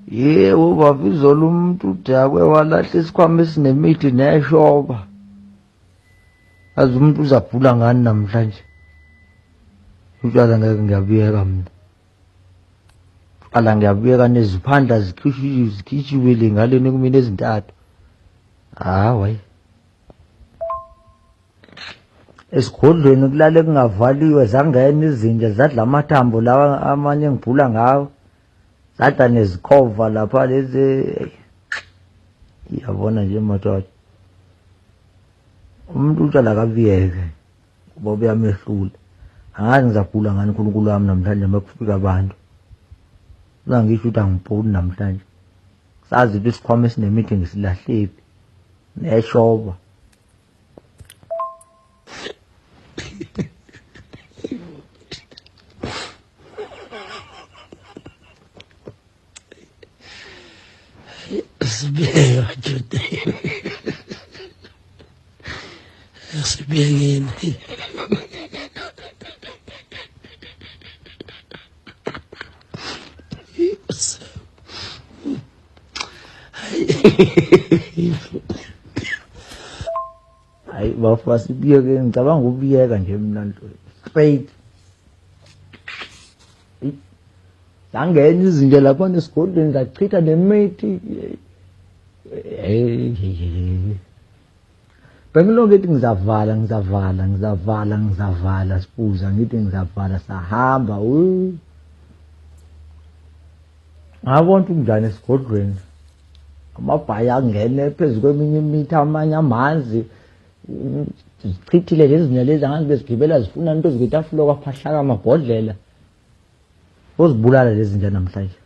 Yebo baba, izolo umuntu udakwe walahla isikhwama esinemithi neshoba. Azi umuntu uzabhula ngani namhlanje? Utshwala ngeke ngiyabuyeka mina. Qala ngiyabuyeka neziphandla zikhishiwe zikhishiwe le ngaleni kumina ezintathu. Hayi. Esigodlweni kulale kungavaliwe zangena izinja zadla amathambo lawa amanye engibhula ngawo. Zadla nezikhova lapha lezi. Iyabona nje madoda. Umuntu utshwala akabuyeke ngoba buyamehlula. Angazi ngizagula ngani uNkulunkulu wami namhlanje uma kufika abantu. Uzangisho ukuthi angibhuli namhlanje. Sazi ukuthi isikhwama esinemithi ngisilahlephi. Neshoba. Sibeka madoda. Sibekeni. Hayi bafo asibiyeke ngicabanga ukubiyeka nje mina straight. Zangena izinja lapha esigodlweni zachitha nemithi. Bengilokhu ngithi ngizavala ngizavala ngizavala ngizavala sibuza ngithi ngizavala sahamba. Ngabona ukuthi kunjani esigodlweni. Amabhayi angene phezu kweminye imithi amanye amanzi. Zichithile lezi zinja lezi angazi bezigibela zifuna into ziketafula kwaphahlaka amabhodlela. Uzibulala lezi zinja namhlanje.